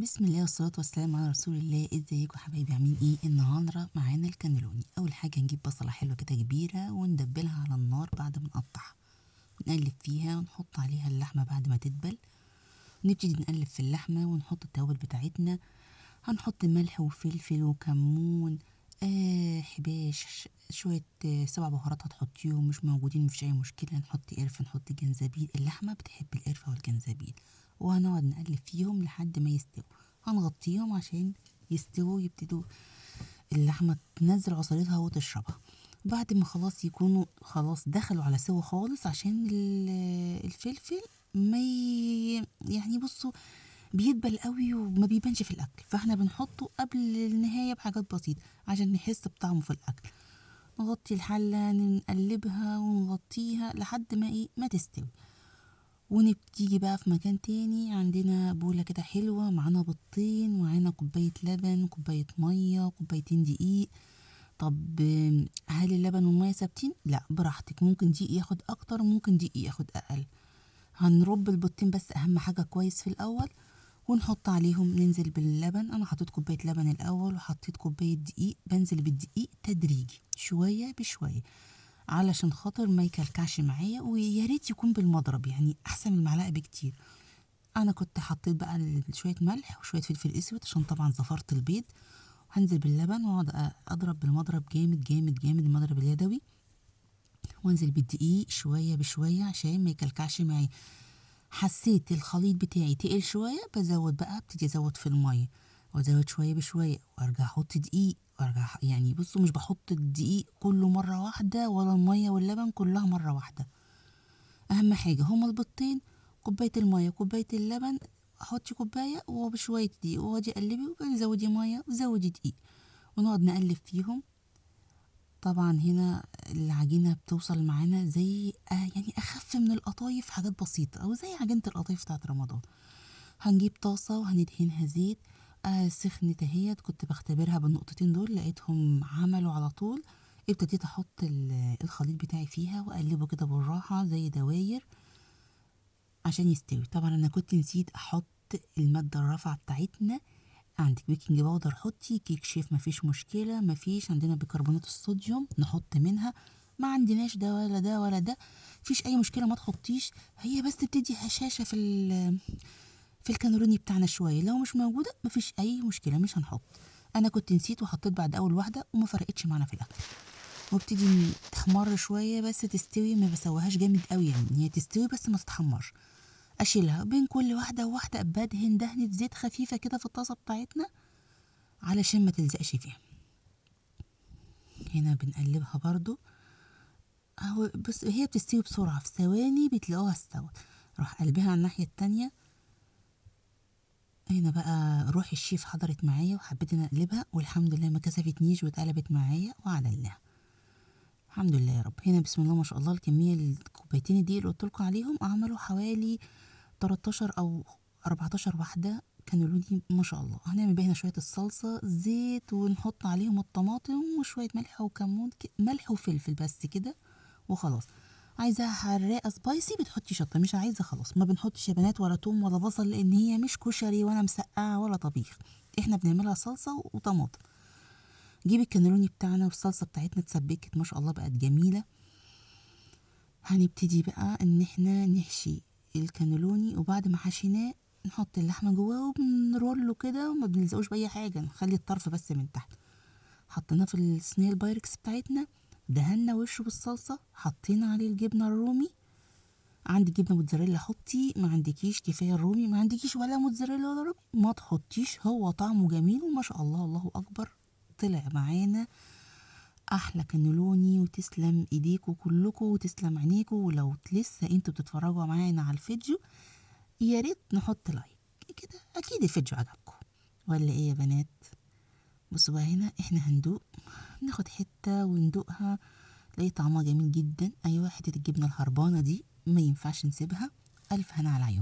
بسم الله والصلاة والسلام على رسول الله. ازيكم حبايبي، عاملين ايه؟ النهارده معانا الكانيلوني. اول حاجة نجيب بصله حلوة كده كبيرة وندبلها على النار بعد ما نقطعها، ونقلب فيها ونحط عليها اللحمة بعد ما تدبل. نبتدي نقلب في اللحمة ونحط التوابل بتاعتنا. هنحط ملح وفلفل وكمون، حباش، شوية 7 بهارات هتحطيهم، مش موجودين مفيش اي مشكلة. نحط قرفه، نحط جنزبيل، اللحمة بتحب القرفه والجنزبيل. وهنقعد نقلب فيهم لحد ما يستووا. هنغطيهم عشان يستووا، يبتدوا اللحمة تنزل عصارتها وتشربها. بعد ما خلاص يكونوا خلاص دخلوا على سوا خالص، عشان الفلفل ما يعني بصوا بيدبل قوي وما بيبانش في الاكل، فاحنا بنحطه قبل النهاية بحاجات بسيطة عشان نحس بطعمه في الاكل. نغطي الحلة، نقلبها ونغطيها لحد ما ايه ما تستوي. ونبتدي بقى في مكان تاني. عندنا بولة كده حلوة، معانا بيضتين، ومعانا كوباية لبن، كوباية مية، كوبايتين دقيق. طب هل اللبن والمية ثابتين؟ لا، براحتك، ممكن دقيق ياخد اكتر وممكن دقيق ياخد اقل. هنرب البيضتين بس اهم حاجة كويس في الاول، ونحط عليهم، ننزل باللبن. انا حطيت كوباية لبن الاول وحطيت كوباية دقيق. بنزل بالدقيق تدريجي شوية بشوية علشان خاطر ما يكلكعش معايا، ويا ريت يكون بالمضرب، يعني احسن من المعلقة بكتير. انا كنت حطيت بقى شوية ملح وشوية فلفل اسود عشان طبعا زفرت البيض. وهنزل باللبن واقعد اضرب بالمضرب جامد جامد جامد، المضرب اليدوي، وانزل بالدقيق شوية بشوية عشان ما يكلكعش معايا. حسيت الخليط بتاعي تقل شوية، بزود بقى، ابتدي ازود في المية وازود شوية بشوية، وارجع احط دقيق، وارجع يعني بصوا مش بحط الدقيق كله مرة واحدة ولا المية واللبن كلها مرة واحدة. اهم حاجة هما البيضتين، كوباية المية، كوباية اللبن، حطي كوباية وبشويه دقيق، واقعدي قلبي، وبعدين زودي مية وزودي دقيق، ونقعد نقلب فيهم. طبعا هنا العجينة بتوصل معانا زي يعني اخف من القطايف، حاجات بسيطة، او زي عجينه القطايف بتاعت رمضان. هنجيب طاسه وهندهنها زيت. سخنت اهيت، كنت بختبرها بالنقطتين دول، لقيتهم عملوا على طول. ابتديت احط الخليط بتاعي فيها واقلبه كده بالراحة زي دواير عشان يستوي. طبعا انا كنت نسيت احط المادة الرافعه بتاعتنا. عندك baking powder حطي، كيك شيف مفيش مشكلة، مفيش عندنا بيكربونات الصوديوم نحط منها، ما عندناش ده ولا ده ولا ده، مفيش اي مشكلة ما تحطيش، هي بس بتدي هشاشة في الكانيلوني بتاعنا شوية. لو مش موجودة مفيش اي مشكلة مش هنحط. انا كنت نسيت وحطيت بعد اول واحدة وما فرقتش معانا في الاكل. وابتدي تحمر شوية بس تستوي، ما بسويهاش جامد قوي، يعني هي تستوي بس ما تتحمرش. اشيلها بين كل واحدة وواحدة، بدهن دهنه زيت خفيفة كده في الطاسه بتاعتنا علشان ما تلزقش فيها. هنا بنقلبها برضو اهو، بس هي بتستوي بسرعة، في ثواني بتلاقوها استوت. روح قلبها على الناحية التانية. هنا بقى روح الشيف حضرت معايا وحبيت ان اقلبها، والحمد لله ما كسفتنيش واتقلبت معايا وعدلناها الحمد لله يا رب. هنا بسم الله ما شاء الله الكمية الكوبايتين دي اللي قلت لكم عليهم عملوا حوالي 13 او 14 واحدة كانيلوني ما شاء الله. هنعمل بقى هنا شوية الصلصه، زيت، ونحط عليهم الطماطم وشوية ملح وكمون، ملح وفلفل بس كده وخلاص. عايزاها حراقه سبايسي بتحطي شطه، مش عايزه خلاص ما بنحطش يا بنات ولا توم ولا بصل، لان هي مش كشري ولا مسقعه ولا طبيخ، احنا بنعملها صلصه وطماطم. جيب الكانيلوني بتاعنا والصلصه بتاعتنا اتسبكت ما شاء الله بقت جميلة. هنبتدي بقى ان احنا نحشي الكانيلوني، وبعد ما حشيناه نحط اللحمة جواه وبنروله كده وما بنلزقوش باي حاجة، نخلي الطرف بس من تحت. حطيناه في الصينية البايركس بتاعتنا، دهنا وشه بالصلصه، حطينا عليه الجبنة الرومي. عندك جبنه موتزاريلا حطي، ما عندكيش كفاية الرومي، ما عندكيش ولا موتزاريلا ولا رومي ما تحطيش، هو طعمه جميل وما شاء الله الله اكبر. طلع معانا احلى كانيلوني، وتسلم ايديكوا كلكوا وتسلم عينيكوا. ولو لسه انتوا بتتفرجوا معانا على الفيديو يا ريت نحط like كده، اكيد الفيديو عجبكم ولا ايه يا بنات؟ بصوا بقى هنا احنا هندوق، ناخد حتة وندوقها، تلاقي طعمها جميل جدا. ايوه حتة الجبنة الهربانه دي ما ينفعش نسيبها. الف هنا على عيون.